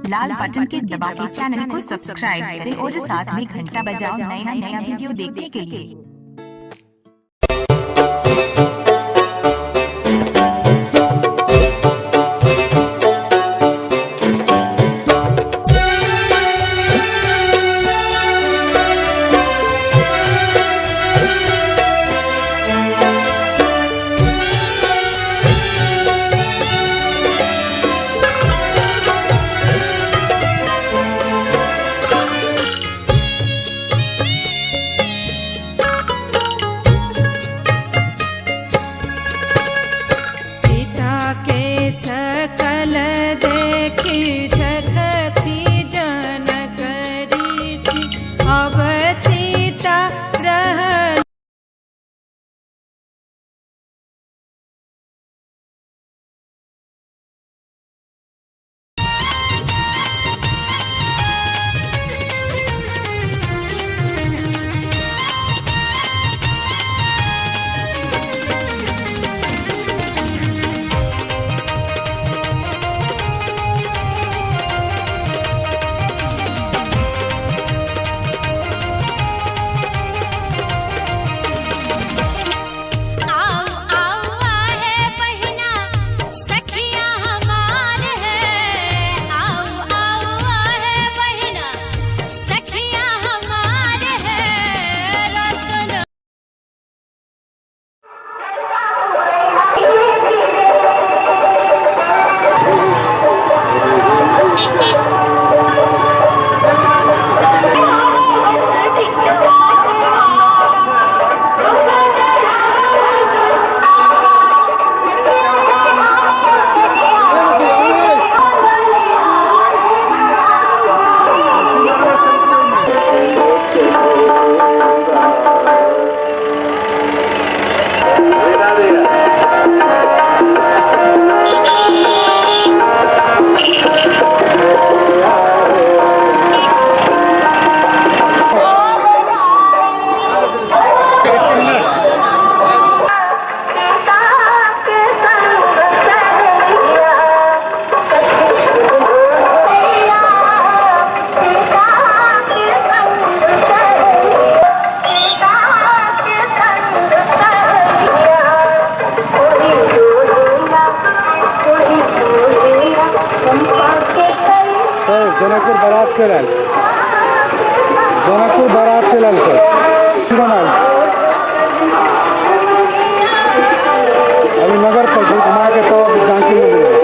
लाल button के दबा के चैनल को सब्सक्राइब करें और साथ में घंटा बजाओ नया नया वीडियो देखने के लिए। सीता के सकल देखी जगती जनक रीति अब सीता रह। आओ आओ आहे बहिना सखिया हमार है। आओ आओ आहे बहिना सखिया हमार है। रतन सर जनकपुर बारात से लाल, जनकपुर बारात से लाल सर। अभी नगर पर घुमा के तो जानकी मंदिर है।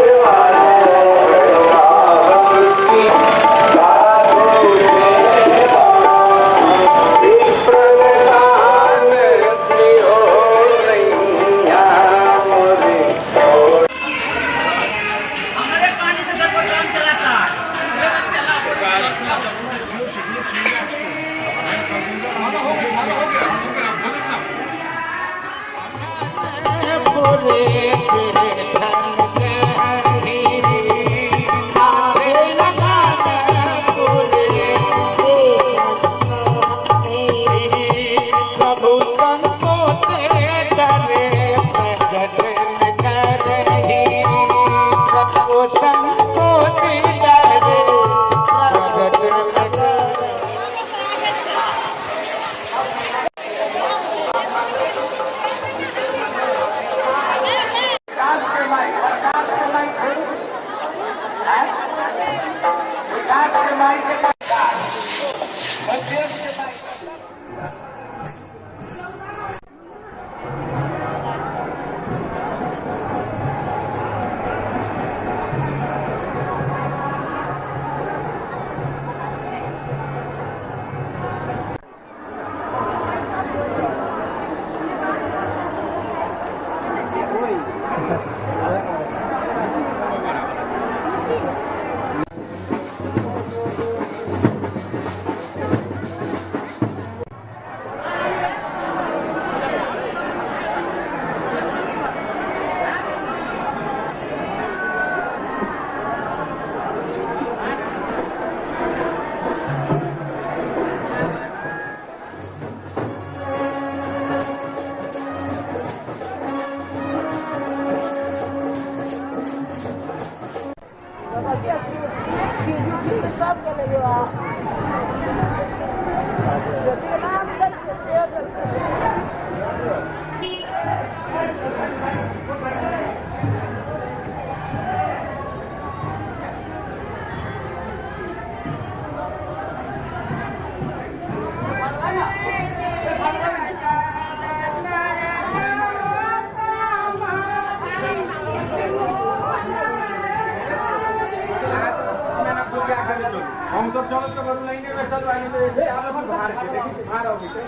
हम तो चलो तो बरू लाइने में चल आगे तो ऐसे आप लोग बाहर के देखिए बाहर आओ बेटे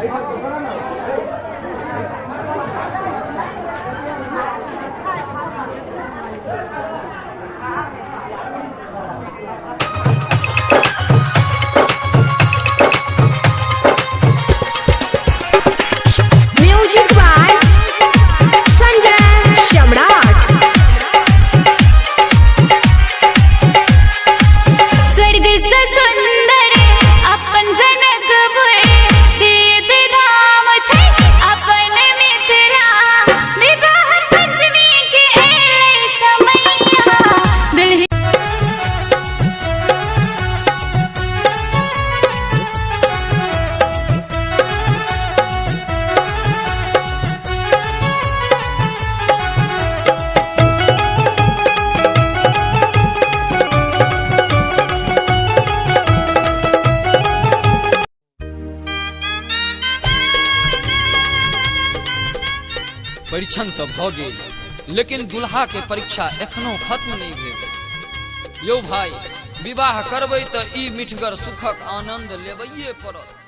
ऐसा तो करो ना। म्यूजिक बाय संजय सम्राट। स्वर्ग से सुंदर अपन जनकपुर तीर्थ धाम छै अपन मिथिला। विवाह पंचमी के एलै समैया दुल्ही। परीक्षण तऽ भऽ गेल, लेकिन दुल्हा के परीक्षा एखनो खत्म नहि भेल। यौ भाई, विवाह करबै तऽ ई मिठगर सुखक आनंद लेबैये पड़त।